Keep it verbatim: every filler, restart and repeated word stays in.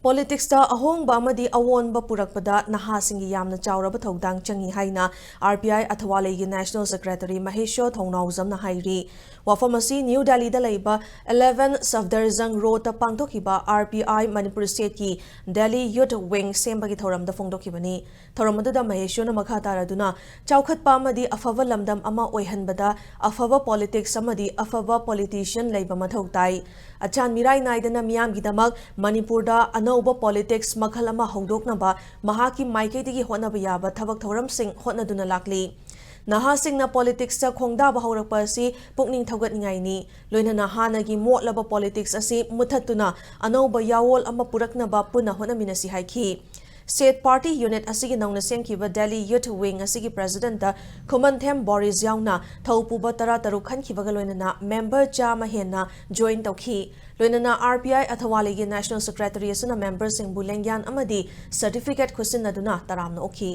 Politicsꯇ ꯑꯍꯣꯡꯕ ꯑꯃꯗꯤ ꯑꯑꯣꯟꯕ ꯄꯨꯔꯛꯄꯗ ꯅꯍꯥꯁꯤꯡꯒꯤ ꯌꯥꯝꯅ ꯆꯥꯎꯔꯕ ꯊꯧꯗꯥꯡ ꯆꯪꯏ ꯍꯥꯏꯅ R P I ꯑꯊꯋꯥꯂꯩꯒꯤ National Secretary ꯃꯍꯦꯁ꯭ꯋꯔ ꯊꯧꯅꯥꯎꯖꯝꯅ ꯍꯥꯏꯔꯤ꯫ ꯋꯥꯐꯝ ꯑꯁꯤ ꯅ꯭ꯌꯨ ꯗꯦꯜꯂꯤꯗ ꯂꯩꯕ eleven Safdarjung Roadꯇ ꯄꯥꯡꯊꯣꯛꯈꯤꯕ R P I Manipur Stateꯀꯤ Delhi Youth Wing ꯁꯦꯝꯕꯒꯤ ꯊꯧꯔꯝꯗ ꯐꯣꯡꯗꯣꯛꯈꯤꯕꯅꯤ꯫ ꯊꯧꯔꯝ ꯑꯗꯨꯗ ꯃꯍꯦꯁ꯭ꯋꯔꯅ ꯃꯈꯥ ꯇꯥꯔꯗꯨꯅ, ꯆꯥꯎꯈꯠꯄ ꯑꯃꯗꯤ ꯑꯐꯕ ꯂꯝꯗꯝ ꯑꯃ ꯑꯣꯏꯍꯟꯕꯗ ꯑꯐꯕ politics ꯑꯃꯗꯤ ꯑꯐꯕ politician ꯂꯩꯕ ꯃꯊꯧ ꯇꯥꯏ꯫ ꯑꯆꯥꯟ ꯃꯤꯔꯥꯏ ꯅꯥꯏꯗꯅ ꯃꯤꯌꯥꯝꯒꯤꯗꯃꯛ ꯃꯅꯤꯄꯨꯔꯗ ꯑꯅꯧꯕ politics ꯃꯈꯜ ꯑꯃ ꯍꯧꯗꯣꯛꯅꯕ ꯃꯍꯥꯛꯀꯤ ꯃꯥꯏꯀꯩꯗꯒꯤ ꯍꯣꯠꯅꯕ ꯌꯥꯕ ꯊꯕꯛ ꯊꯧꯔꯝꯁꯤꯡ ꯍꯣꯠꯅꯗꯨꯅ ꯂꯥꯛꯂꯤ꯫ ꯅꯍꯥꯁꯤꯡꯅ politicsꯇ ꯈꯣꯡꯗꯥꯕ ꯍꯧꯔꯛꯄ ꯑꯁꯤ ꯄꯨꯛꯅꯤꯡ ꯊꯧꯒꯠꯅꯤꯡꯉꯥꯏꯅꯤ꯫ ꯂꯣꯏꯅꯅ ꯍꯥꯟꯅꯒꯤ ꯃꯣꯠꯂꯕ politics ꯑꯁꯤ ꯃꯨꯊꯠꯇꯨꯅ ꯑꯅꯧꯕ ꯌꯥꯑꯣꯜ ꯑꯃ ꯄꯨꯔꯛꯅꯕ ꯄꯨꯟꯅ ꯍꯣꯠꯅꯃꯤꯟꯅꯁꯤ ꯍꯥꯏꯈꯤ꯫ State Party Unit ꯑꯁꯤꯒꯤ ꯅꯧꯅ ꯁꯦꯝꯈꯤꯕ Delhi Youth Wing ꯑꯁꯤꯒꯤ Presidentꯇ ꯈꯨꯃꯟꯊꯦꯝ ꯕꯣꯔꯤꯁ ꯌꯥꯎꯅ ꯊꯧꯄꯨꯕ ꯇꯔꯥꯇꯔꯨꯛ ꯈꯟꯈꯤꯕꯒ ꯂꯣꯏꯅꯅ member ꯆꯥꯝꯃ ꯍꯦꯟꯅ join ꯇꯧꯈꯤ꯫ ꯂꯣꯏꯅꯅ R P I ꯑꯊꯋꯥꯂꯩꯒꯤ National Secretary ꯑꯁꯤꯅ memberꯁꯤꯡꯕꯨ ꯂꯦꯡꯌꯥꯟ ꯑꯃꯗꯤ certificate ꯈꯨꯠꯁꯤꯟꯅꯗꯨꯅ ꯇꯔꯥꯝꯅ ꯑꯣꯛꯈꯤ꯫